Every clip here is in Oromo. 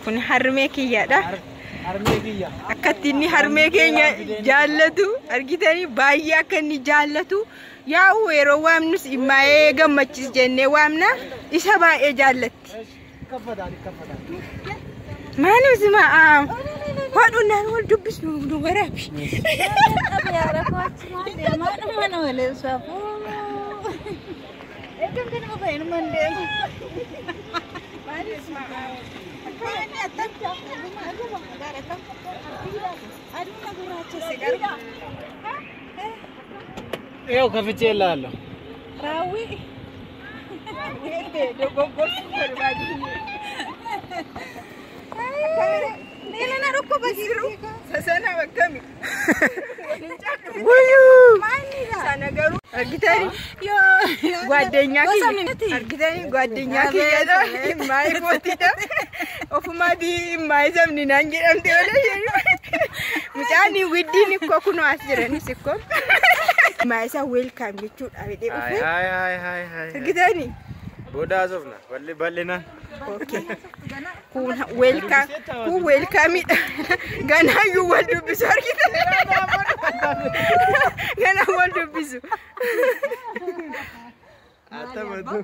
Kun harmee kiyyaadha. Harmee kiyya. Akkatti inni harmee keenya jaallatu argitanii, baay'ee akka inni jaallatu. Yaa'u yeroo waamnus immaa'ee gammachiis jennee waamna, isa baay'ee jaallatti. Kaffataa kaffataa. Maaliif sima hodhu naan wal dubbisnu nu waraabi. ይኸው ከፍቼ እልሃለሁ። Raawwii. Dogoggorsuun barbaadni. Sasana akkami? Sana garuu argitanii ጓደኛ kiyya argitanii, ጓደኛ kiyyadha, immaa'ee kootiidha. Ofumaati immaa'ee sabni naan jedhamte olee. Mucaan widdiin ikkoo kunoo as jiranis ikkoo immaa'ee isaa welcome jechuudha jedhee dhufe. Hai hai hai hai. Argitanii. Booda haasofna. Bal'i bal'inaan. Okay. Kun welcome, kun welcomeidha. Ganaayyuu wal dubbisu argite. Ganaa wal dubbisu. Attamatu.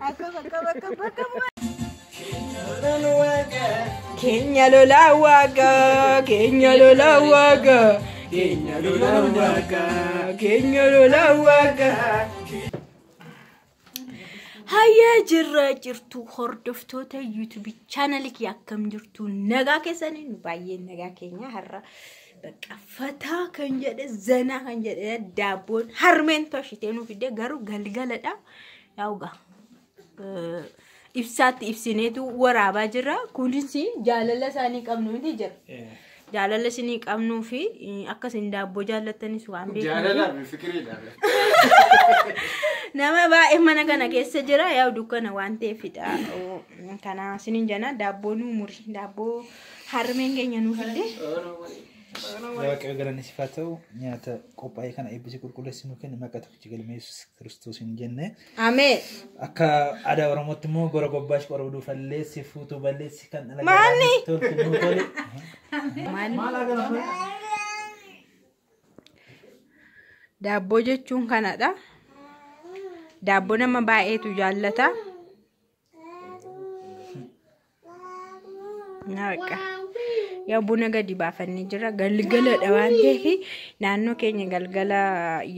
Keenya lolaa waaqa, keenya lolaa waaqa, keenya lolaa waaqa, keenya lolaa waaqa. Hayyaa, jirra jirtu hordoftoota YouTube chaanalii kiyya, akkam jirtu? Nagaa keessanii? Nu baay'ee nagaa keenya. Har'a bakka fataa kan jedhe, zanaa kan jedhe, daabboon harmeen toshitee nu fidde, garuu galgaladha. Yaa'ugaa ibsaatti ibsineetu waraabaa jira. Kunis jaalala isaanii qabnu miti jira. Jaalala isinii qabnuu fi akka isin daabboo jaallattanis waan beeknuuf. Jaalalaa fi fikiriidha. Nama baay'ee mana kana keessa jira, yaa dukkana waan ta'eefidha. Kana isiniin jana, daabboo nuu muri, daabboo harmeen keenya nuu fidde. Waaqayyo galanni siif haa ta'u, nyaata qophaa'e kana eebbisii qulqulleessi nuu kenne, maqaa tokkicha galma Yesuus Kiristoosiin jenne. Ameen. Akka aadaa Oromootti immoo gora gobbaash qora duufallee si fuutuu balleessi kan dhala Maali? toltu nuu tole. Maal Daabboo jechuun kanadha. Daabboo nama baay'eetu jaallata. Naqa. Yaa, buna gadi baafannee jira. Galgaladha waan ta'eef, naannoo keenya galgala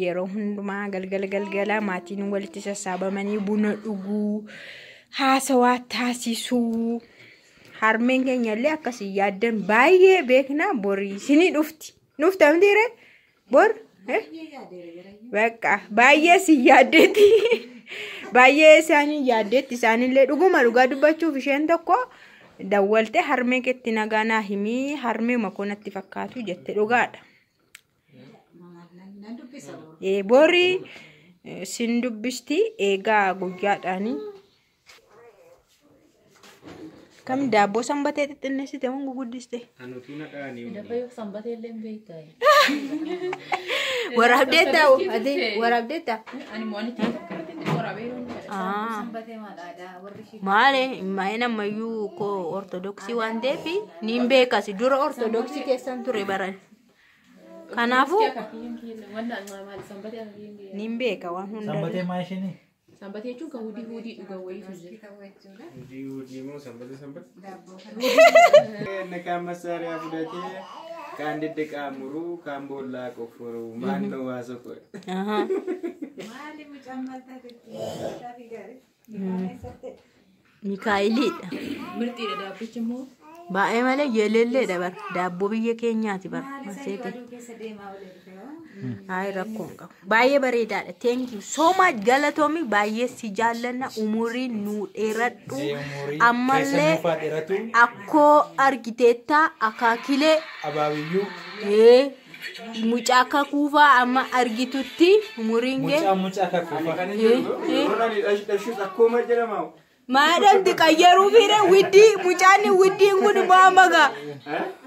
yeroo hundumaa galgala galgala maatiin walitti sassaabamanii buna dhuguu, haasawaa taasisuu. Harmeen keenya illee akkasii yaaddan baay'ee beekna, borii isinii dhufti. Dhufta mitiire? Bor? Bakka baay'ee si yaaddeetti. Baay'ee isaanii yaaddeetti, isaanillee dhuguma dhugaa dubbachuuf isheen tokko dawwalte, harmee keetti nagaa naa himii, harmee makoo natti fakkaatu jette, dhugaadha. Borii sin dubbisti eegaa guyyaadhaanii. Kam daabboo sanbatee xixinneessite moo guguddiste? Anutu naqaanii. Sanbatee illee hin beektaa? Waraabdeetta ati, waraabdeetta? Ani mo'anitti waraabee. Maali, maa'in ammayyuu koo ortodoksii waan ta'eef niin beekasi, dura ortodoksii keessan ture baran. Kanaafuu niin beeka waan hunda. Sanbatee maa isheenii? Sanbatee jechuun kan hudii hudii dhugan wayiitu jira. Hojii hojii moo sanbata sanbata? Inni kaan massaariyaa fudhatee, kaan diddiqaa muruu, kaan boollaa qofforuu, maannoo waa soqo. Maali mucaan maal taatetti? Mikaa'eliidha. Mirxiidha daabbichi immoo. Baay'ee malee yeelelleedha bara. Daabboo biyya keenyaati bara. Maseete. Aduu keessa deemaa olee dhufe hoo? Hayi, rakkoo hin qabu. Baay'ee bareedaadha. Thank you so much, galatoomi, baay'ee si jaallanna, umurii nuu dheeradhu. Ammallee Keessan nuuf haa dheeratu. Akkoo argiteetta akaakilee Abaabiyyuu. Mucaa kakuufaa amma argitutti umuriin kee Mucaa mucaa kakuufa. Ani kan jiru yeroo ani dhashus akkooma jedhama. Maadamti qayyaruu fiire widdii mucaan widdiin kun maamaga.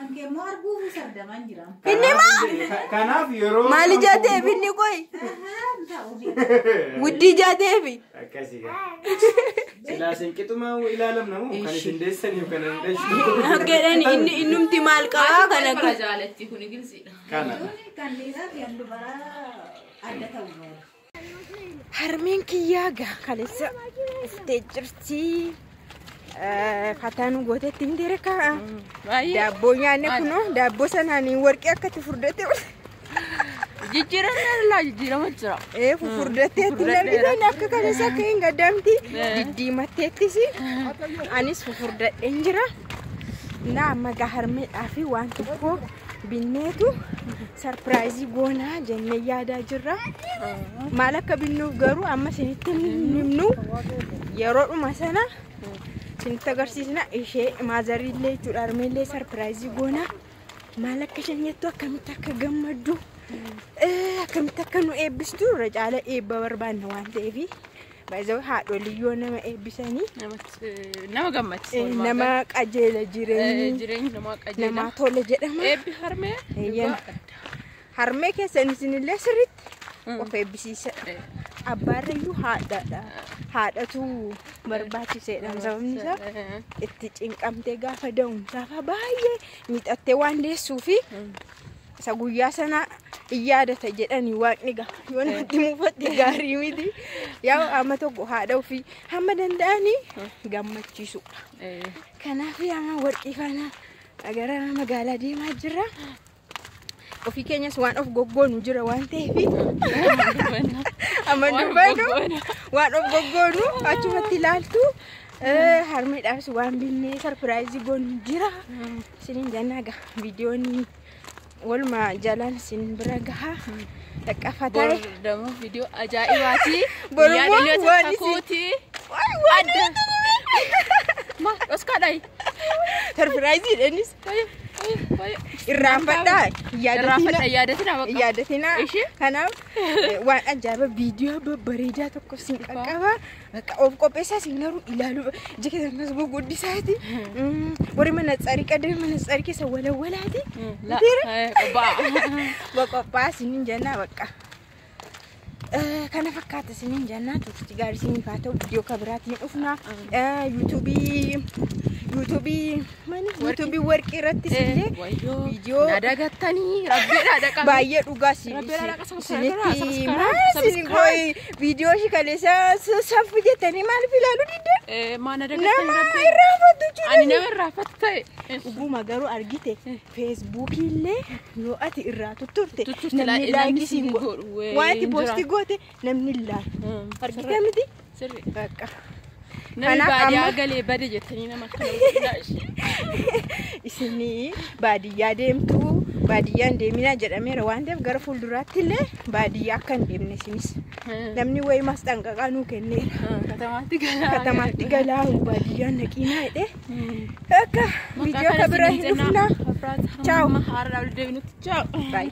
Ankee immoo arguuf sardamaan jira. Inni maa? Kanaaf yeroo. Maali jaateef inni qoy? Widdii jaateefi. Akkasii gaa. Silaa sinqixuma ilaalamna moo kan isin deessaniif kan hin dhashu. Jedhan inni innumti maal qabaa kana Kana jaalatti kun gilsiidha. Kana. Kan dhiiraa fi kan dubaraa adda ta'u. Harmeen kiyyaa gaa kaleessa dhuftee jirti. Fataan gootetti hin deere kaa. Daabboo nyaanne kunoo daabboo sanaan warqee akkatti furdate. Jijjiiramni irraa jijjiirama jira. Ee fufurdatteetti hin argitan akka kaleessa akka hin gaddamti. Diddiimatteettis anis fufurdadheen jira. Naa amma gaa harmeedhaa fi waan tokko binneetu surprise goonaa jennee yaadaa jirra. Maal akka binnuuf garuu amma isinitti hin himnu yeroodhuma sana isinitti agarsiisna ishee maazariillee jechuudha harmeellee surprise goonaa. Maal akka isheen jettu akkamitti akka gammaddu akkamitti akka nu eebbistu irra caala eebba barbaanna waan ta'eef baay'ee haadholii yoo nama eebbisanii Nama gammachiisa. Nama qajeela jireenyi Jireenyi namaa qajeela. namaa tola jedhama. Eebbi harmee. Eeyyan. Harmee keessan isinillee sirriitti of eebbisiisa. Abbaarrayyuu haadhaadha. Haadhatu barbaachiseedha. Sababni isaa itti cinqamtee gaafa da'umsaafa baay'ee miixattee waan deessuu fi isa guyyaa sana in yaadata jedhanii waaqni gaa yoo namatti muufatti gaarii miti. Yaa amma tokko haadha ofii hamma danda'anii gammachiisudha. Kanaaf amma warqii faana gara magaalaa deemaa jirra. Ofii keenyas waan of goggoonu jira waan ta'eef amma dubbannu waan of goggoonu achumatti ilaaltu harmeedhaafis waan binnee surprise goonu jira. Isiniin jennaa gaa viidiyoon waluma jalaan isin bira gaha dhaqqafataa. Bor dammoo viidiyoo ajaa'ibaati. Bor Guyyaa immoo dhaloota waan isin- kakuuti. Adda. Ma dhoskaadhaayi. Surprise innis irraanfadhaa Irraanfadha yaadatina bakka. yaadatina. Ishee? Kanaaf waan ajaa'iba viidiyoo babbareedaa tokko sin qaqqaba. Bakka of qopheessaa sin garuu ilaaluu ija keessan kas guguddisaati. Warri mana tsarii qadanii mana tsarii keessa walawwalaati. La. Qophaa'a. Qophaa'a sinin jennaa bakka. Kana fakkaata sinin jennaa turtii gaarii siniif haa ta'u viidiyoo kan biraatiin dhufna. YouTubeii mana YouTubeii warqii irrattis illee Wayyoo. viidiyoo Na dagattanii rabbiidha dhaqa. baay'ee dhugaa Rabbiidha dhaqa isinitti subscribe maal isin qoy viidiyoo shi kaleessa saffu jettanii maaliif ilaaluu diddan? Maa na dagattanii Nama rabbi. irraanfattu jechuudha. Ani nama irraanfattu ta'e. Dhuguma garuu argite Facebookii illee yoo ati irraa tutturte Tutturte namni namni like siin siin godhu. godhu, wee, Waan ati hin post jiraatu. goote namni ilaalu. Argite miti? Sirri. Bakka. Namni Kanaaf baadiyyaa amma- galee bade jettanii nama akkana godhudha ishee. Isinii baadiyyaa deemtu baadiyyaan deeminaa jedhameera waan ta'eef gara fuulduraatti illee baadiyyaa akka hin deemne isinis. Namni wayii maasxanqaqaa nuu kenneera. Katamaatti galaa. Katamaatti galaa baadiyyaan naqiinaa jedhee. Akka viidiyoo akka biraa hin dhufnaa. Ciao. Haara deebinutti ciao. Bye.